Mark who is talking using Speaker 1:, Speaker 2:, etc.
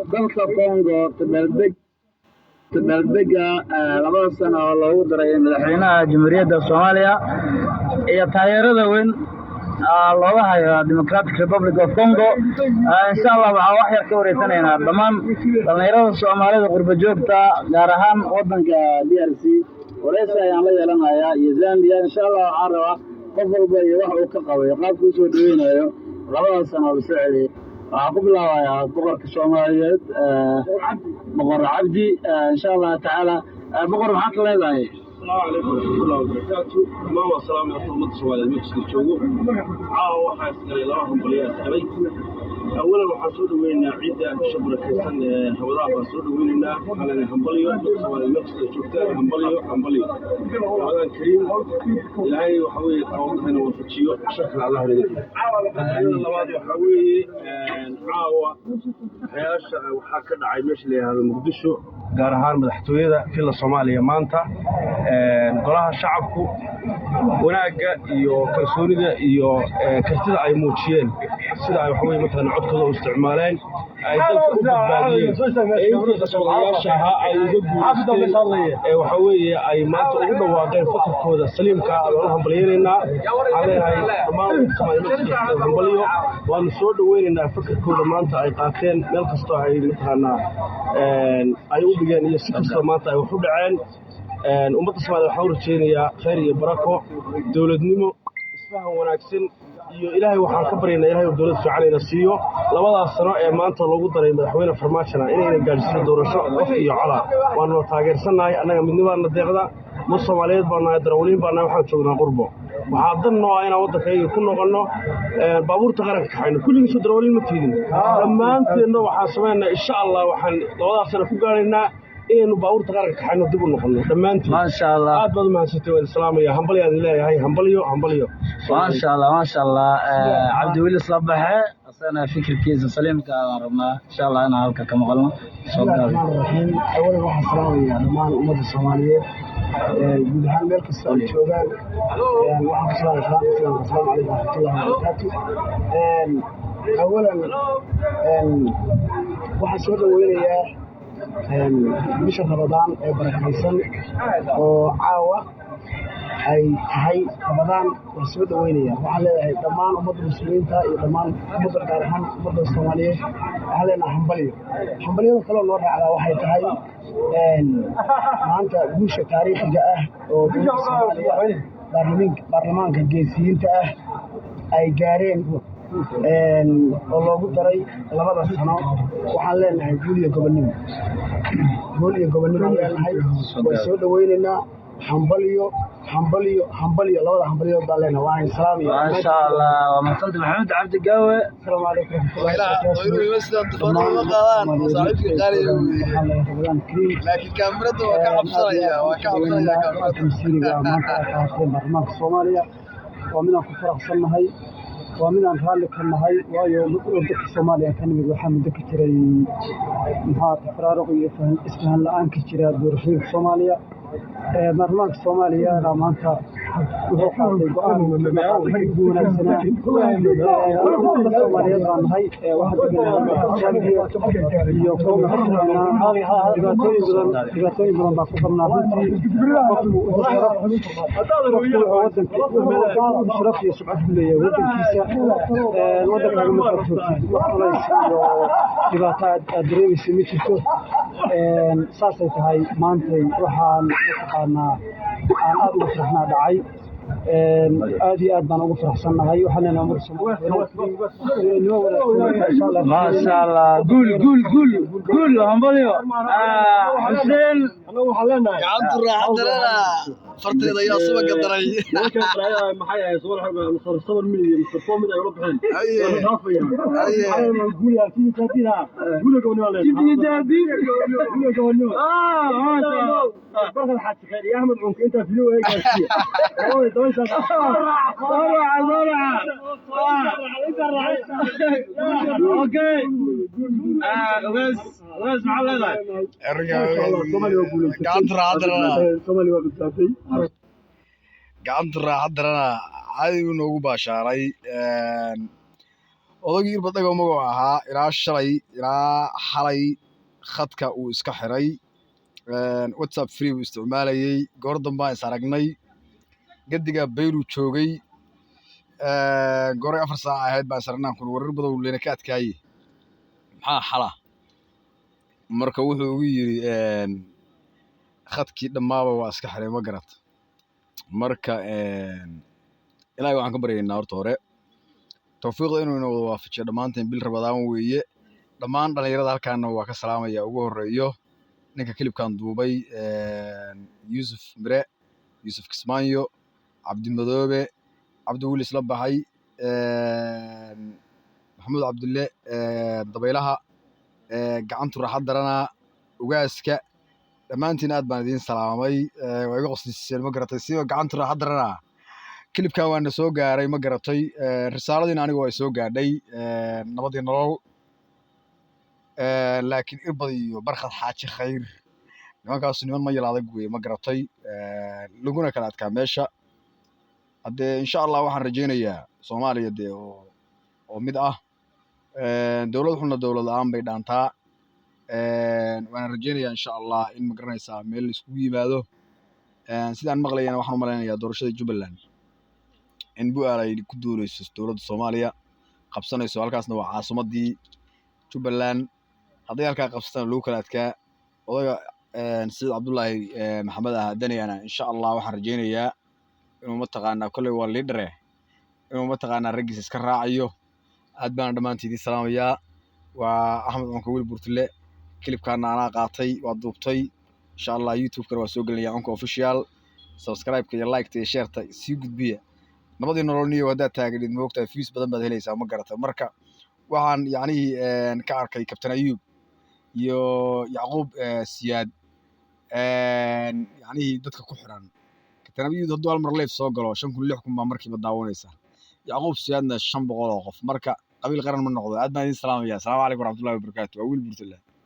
Speaker 1: Dalka Congo dabaaldega 2da sano oo loogu daray madaxweynaha Jamhuuriyadda Soomaaliya iyo taageerada weyn looga hayo Democratic Republic of Congo. Insha Allah waxaan wax yar ka wareysanaynaa dhammaan dhalinyarada Soomaalida qurba joogta, gaar ahaan wadanka DRC. Wareysi ayaan la yeelanayaa iyo Zambia. Insha Allah waxaan rabaa qof walba iyo wax uu ka qabo iyo qaabka usoo dhaweynayo 2da sano oo lasoo celiyey. Waxaan ku bilaabayaa boqorka Soomaaliyeed, Boqor Cabdi. Insha Allah tacaala, boqor, maxaad ka leedahay?
Speaker 2: Asalaamu calaykum waraxmatullahi wabarakaatu. Dhammaan waa salaamay horta ummadda Soomaaliyeed meel kasta joogo. Caawa waxaa isgalay laba hambalyo isgalay. Awalan, waxaan soo dhaweynaynaa ciidda bisha barakaysan ee Ramadaan baan soo dhaweynaynaa. Waxaan leenahay hambalyo ummadda Soomaaliyeed meel kasta joogtaan, hambalyo, hambalyo, Ramadaan kariim. Ilaahay waxa weeye tawakkahana waafajiyo, sharkana Allah naga digo. Hambalyada labaad waxaa weeye, caawa waxyaasha waxaa ka dhacay meesha la yidhaahdo Muqdisho, gaar ahaan madaxtooyada Villa Soomaaliya. Maanta golaha shacabku wanaagga iyo kalsoonida iyo kartida ay muujiyeen, sida ay waxaweye mataqaana codkooda u isticmaaleen, ay dalka u badbaadiyeen, ee intii qaswadayaasha ahaa ay uga guulaysteen, ee waxa weeye ay maanta ugu dhawaaqeen fakarkooda saliimka ah, baan u hambalyaynaynaa. Waxaan leenahay dhammaan Soomaaliya hambalyo. Waanu soo dhaweynaynaa fakarkooda maanta ay qaateen, meel kastoo ay mataqaanaa ay u dhigeen iyo si kastoo maanta ay wax u dhaceen. Ummadda Soomaliya waxaan u rajaynayaa khayr iyo barako, dowladnimo, isfahan wanaagsan iyo Ilaahay waxaan ka baryaynaa Ilahay uu dowlad fiican ina siiyo. 2daas sano ee maanta loogu daray madaxweyne Farmaajona inayna gaadhsiiso doorasho qof iyo cola waanuna taageersannahay. Annaga midnibaana deeqda dad Soomaaliyeed baa nahay, darawaliin baa nahay, waxaan joognaa qurbo. Waxaa dan noo ah inaan waddankayaga ku noqonno, baabuurta qaranka kaxayno. Kulligiisu darawaliin ma tiidin dhammaanteenna. Waxaan samaynaa, insha Allah, waxaan 2daas sano ku gaadhaynaa inaynu baabuurta qaranka kaxayno, dib u noqonno dhammaantiin.
Speaker 1: Maasha Allah.
Speaker 2: Aad baad u mahadsantay, waan islaamaya. Hambalyo aan leeyahay, hambalyo, hambalyo.
Speaker 1: Maasha Allah, maasha Allah. Cabdiweli isla baxe, asagana fikirkiisa saliimka aan rabnaa insha Allah inaan halka ka maqalno. Soo
Speaker 3: Bismillahi
Speaker 1: gaabi.
Speaker 3: Raxmaani raxiim. Awalan, waxaan salaamayaa dhammaan ummadda Soomaaliyeed guud ahaan meel kasta ay joogaan. Waxaan ku salaamaya salaamta islaamka: asalaamu calaykum waraxmatullahi wabarakaatu. Awalan, waxaan soo dhaweynayaa bisha Ramadaan ee barakaysan oo caawa ay tahay Ramadaan. Waan soo dhaweynaya. Waxaan leeyahay dhammaan ummadda muslimiinta iyo dhammaan ummadda, gaar ahaan ummadda Soomaaliyeed, waxaan leenahay hambalyo. Hambalyada kaloo noo raacdaa waxay tahay maanta guusha taariikhiga ah oo dowladda Soomaaliya baarlamaanka geesiyiinta ah ay gaareen oo loogu daray 2da sano. Waxaan leenahay guul iyo gobonnimo, guul iyo gobonnimo aan leenahay. Waan soo dhaweynaynaa. Hambalyo, hambalyo, hambalyo, labada hambalyood baan leenahay. Waan salaamaya.
Speaker 1: Maasha Allah, waa mahadsanta Maxamed Cabdi Gaawe.
Speaker 3: Asalaamu calaykum waraxmatullahi wabarakaatu. Masiiriga maanta ay qaateen baarlamaanka Soomaaliya waa midaan ku faraxsannahay, waa midaan raalli ka nahay, waayo wadanka Soomaaliya ka nimid waxaa muddo ka jiray maxaa tafaraaruq iyo isfahan la'aan ka jira doorashooyinka Soomaaliya. Baarlamaanka Soomaaliyana maanta wuxuu qaatay go'aan ugu wanaagsanaa. Ummadda Soomaaliyeed baan nahay, waxaan deganahay Zambia iyo Congo ka shaqeynaa. Dhibaatooyin badan, dhibaatooyin badan baan ku qabnaa runtii. Qofku wuxuu wadanka wuxuu sharaf iyo sumcad ku leeyahay wadankiisa. Wadankaaga markaad joogtid, wax culays iyo dhibaato aad dareemaysa ma jirto. Saasay tahay, maantay waxaan mataqaanaa aan aad ugu faraxnaa dhacay. Aad iyo aad baan ugu faraxsannahay. Waxaan leenahay ummadda Soomaaliyeed nimo wanaagsan insha Allah.
Speaker 1: Maasha Allah, guul, guul, guul, guul, hambalyo. Xuseen.
Speaker 4: Gacantu raaxa darana, farteeda ayaa subaga daray.
Speaker 2: Maxay ahayd Masar 7 mil iyo Masar 4 mil ay ula baxeen?
Speaker 4: Haye. Haye.
Speaker 2: Barkad Xaaji Khayr iyo Axmed Cunka intaa video ay gaarsiiye.
Speaker 1: Soo raaca. Okay, Ogaas, Ogaas, maxaa leedahay?
Speaker 4: Gacantu raaxa darana.
Speaker 2: Soomaaliya waa badbaatay.
Speaker 4: Gacantu raaxa darana, caadi buu noogu baashaaray.
Speaker 5: Odaygii Irbad Dhagow magacu ahaa, ilaa shalay ilaa xalay khadka uu iska xiray, WhatsApp free buu isticmaalayey. Goor dambaan is aragnay, gediga Bayruu joogay. Gooray 4 saac ahayd baan is aragnaan kun warar badow lena ka adkaaye, maxaa xala? Marka wuxuu ugu yidhi khadkii dhammaaba waa iska xiray, ma garat. Marka Ilaahay waxaan ka baryaynaa horta hore tawfiiqda inuu ina wada waafajiyo dhammaanteen. Bil Rabadaan weeye. Dhammaan dhallinyarada halkaana waa ka salaamaya, ugu horreeyo ninka kilibkan duubay, Yuusuf Mire, Yuusuf Kismaanyo, Cabdimadoobe, Cabdi Wilis la baxay, Maxamuud Cabdille, Dabaylaha gacantu raaxad daranaa, ugaaska. Dhammaantiin aad baan idiin salaamay. Waa iga qosliseen, ma garatay? Siba gacantu raaxad daranaa kilibkan waana soo gaaray, ma garatay? Risaaladiina aniga waa soo gaadhay, nabadii nolol. Laakiin Irbad iyo Barkhad Xaaji Khayr, nimankaasu niman ma yal adag weye, ma garatay? Laguna kala adkaa meesha. Haddee insha Allah waxaan rajaynayaa Soomaaliya dee oo mid ah. Dowlad xunna dowlad la'aan bay dhaantaa. Waana rajaynayaa insha Allah in, ma garanaysaa, meel la iskugu yimaado. Sidaan maqlayana waxaan u malaynayaa doorashada Jubbaland in Bu'aal ay ku duuleyso dowladda Soomaaliya, qabsanayso. Halkaasna waa caasimaddii Jubbaland. Hadday halkaa qabsatana lagu kala adkaa. Odaga Siciid Cabdullaahi Maxamed ah Daniyana insha Allah waxaan rajaynayaa inuu, mataqaanaa, kolley waa leader, inuu, mataqaanaa, raggiisa iska raacayo. Aad baana dhammaantiin idiin salaamayaa. Waa Axmed Cunka Wiil Burtule. Kilibkaana anaa qaatay, waa duubtay. Insha Allah YouTube-kana waa soo gelinaya, Cunka Official. Subscribe-ka iyo like-ta iyo share-ta sii gudbiya. Nabadii nolol niyo haddaad taaganid, moogtahay, views badan baad helaysaa, ma garata? Marka waxaan yacnihii ka arkay Kabtan Ayuub iyo Yacquub Siyaad, yacnihii dadka ku xiran Kabtan Ayuub hadduu hal mar live soo galo, 5000, 6000 baa markiiba daawanaysa. Yacquub Siyaadna 500 oo qof. Marka qabiil qaran ma noqdo. Aad baan idiin salaamaya. Asalaamu calaykum waraxmatullahi wabarakaatu. Waa Wiil Burtule.